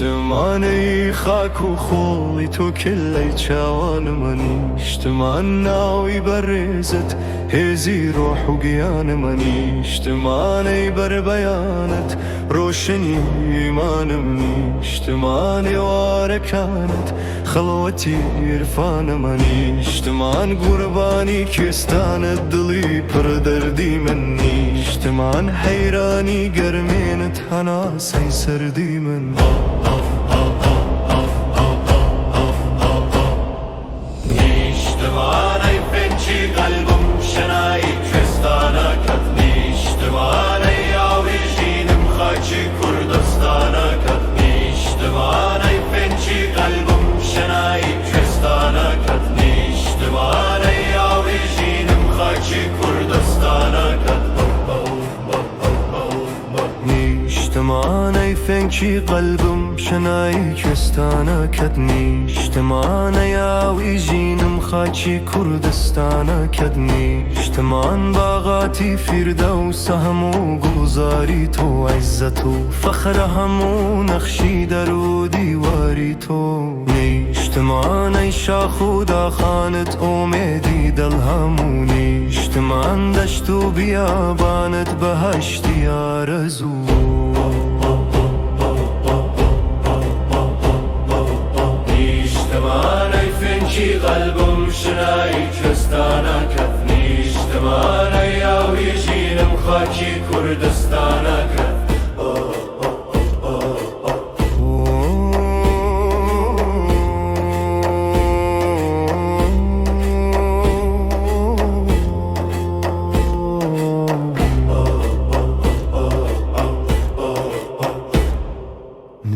نیشتمانەی خاک و خۆڵی تۆ کلەی چاوانمە، نیشتمان ناوی بەڕێزت هێزی ڕۆح و گیانمە، نیشتمانەی بەربەیانت ڕۆشنی ئیمانم، نیشتمان ئێوارەکانت خەڵوەتی عیرفانمە، نیشتمان قوربانی کوێستانت دڵی پڕ دەردی من، نیشتمان حەیرانی گەرمێنت هەناسەی سەردی من. نیشتمانەی فێنکی قەلبم شەنایی کوێستانەکەت، نیشتمانەی ئاوی ژینم خاکی کوردستانەکەت، نیشتمانەی فێنکی قەلبم شەنایی کوێستانەکەت، نیشتمانەی ئاوی ژینم خاکی کوردستانەکەت. نیشتمانەی فێنکی قەلبم شەنایی کوێستانەکەت، نیشتمانەی ئاوی ژینم خاکی کوردستانەکەت، نیشتمان باغاتی فیردەوسە هەموو گوڵزاری تۆ، عیزەت و فەخرە هەموو نەخشی دەر و دیواری تۆ، نیشتمانەی شاخ و داخانت ئومێدی دڵ هەموو، نیشتمان دەشت و بیابانت بەهەشتی ئارەزوو. نیشتمانەی فێنکی قەلبم شنایی کوێستانەکەت، نیشتمانەی ئاوی ژینم خاکی کوردستانەکەت.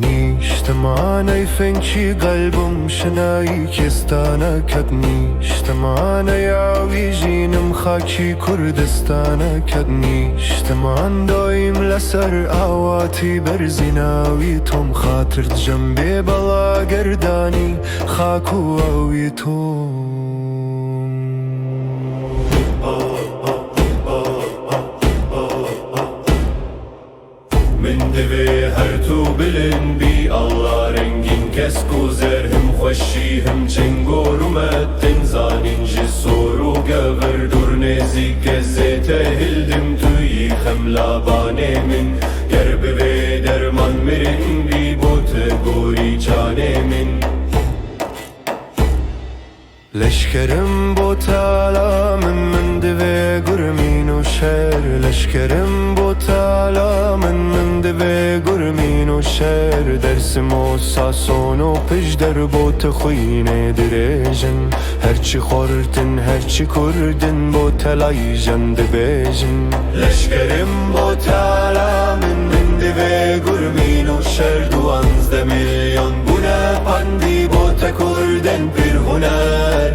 نیشتمانەی فێنکی قەلبم شنایی کوێستانەکەت، نیشتمانەی ئاوی ژینم خاکی کوردستانەکەت، نیشتمان دایم لەسەر ئاواتی بەرزی ناوی تۆم، خاترت ژەم بێ بەڵا گەردانی خاک و ئاوی تۆم. من دەوێ هەر تو بلند بی ئاڵا ڕەنگین کەسک و زەر، هەم خوەشی هەم چنگ و ڕوومەتن زانین ژ سۆر و گەڤەر دوور نزیک گەزێتە هلدم تویی خەملا بانێ من، گەر بوێ دەرمان مرن بی بۆتە گۆری جانێ من. لەشکرم بۆ تالا من، من دەوێ گورمین و شەر، لەشکرم بۆ تالا من، من دەوێ گورمین و شەر، دەرسم و ساسۆن و پشدەر بۆ تە خوینێ درێژن، هەرچی خۆرتن هەرچی کوردن بۆ تەلای ژەن دەبێژن. لەشکرم بۆ تالا من، من دەوێ گورمین و شەر، 12 میلیۆن بوونە پەندی بۆ تە کوردن پیر هونەر.